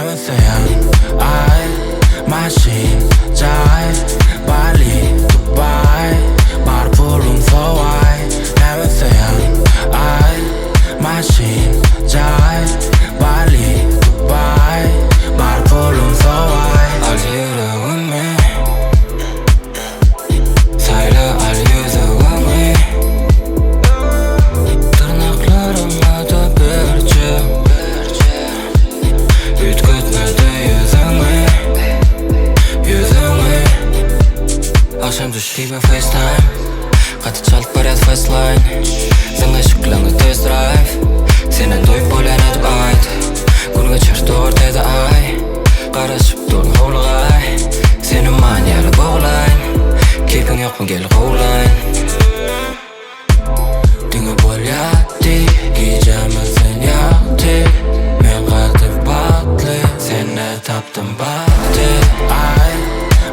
Näme isleýäň? Aý, maşyn, jaý, Bali, Dubaý, Bar pulum sowaý. Näme isleýäň? Aý, maşyn, jaý, Bali, Dubaý, Bar pulum sowaý. Al ýüregimi, Saýla al ýüzügiňi. Dyrnaklaryňa-da birje, Üýtgetme-de ýüzüňi, Ýüzüňi. Agşam düşdi FaceTime, Gaty çalt barýas fast line. Zyň eşikleňi test drive. Senden doýup bolýan edip aýt. Gün geçer dogry aý. Garaşyp dur howlugaý. Seni manýaly boglaýyn. Keýpiň ýokmy, gel gowlaýyn. Diňe bolýardy gijämiz sen ýagty. Men gaty bagtly, sende tapdym bagty. Aý,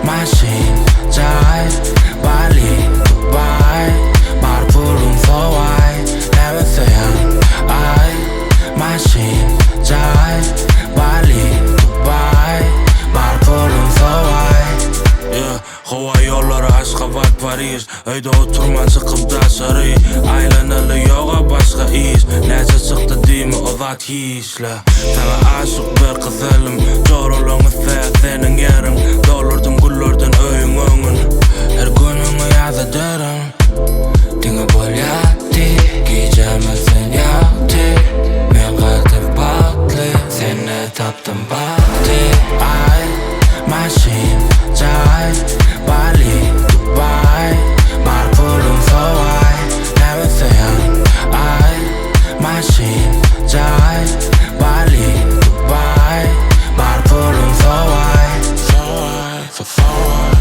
maşyn, jaý, Bali, Dubaý, Bar pulum sowaý. Näme isleýäň? Aý, maşyn, jaý, Bali, Dubaý, Bar pulum sowaý. Yeah, howa ýollary Aşgabat, Pariž. Öýde oturman çykyp daşary. Aýlanaly, ýoga başga iş. Näçe çykdy diýme, o zat hiçle. Saňa aşyk bir gyzylym. Joralaň isleýär seniň ýeriň. Doldurdym güllerden öýüň öňün. Her günüňi ýaz ederin. Diňe bolýardy gijämiz sen ýagty. Men gaty bagtly, sende tapdym bagty. Aý, maşyn, jaý, Bali, Dubaý, Bar pulum sowaý. Näme isleýäň? Aý, maşyn, jaý, Bali, Dubaý, Bar pulum sowaý. Sowaý, so sowaý.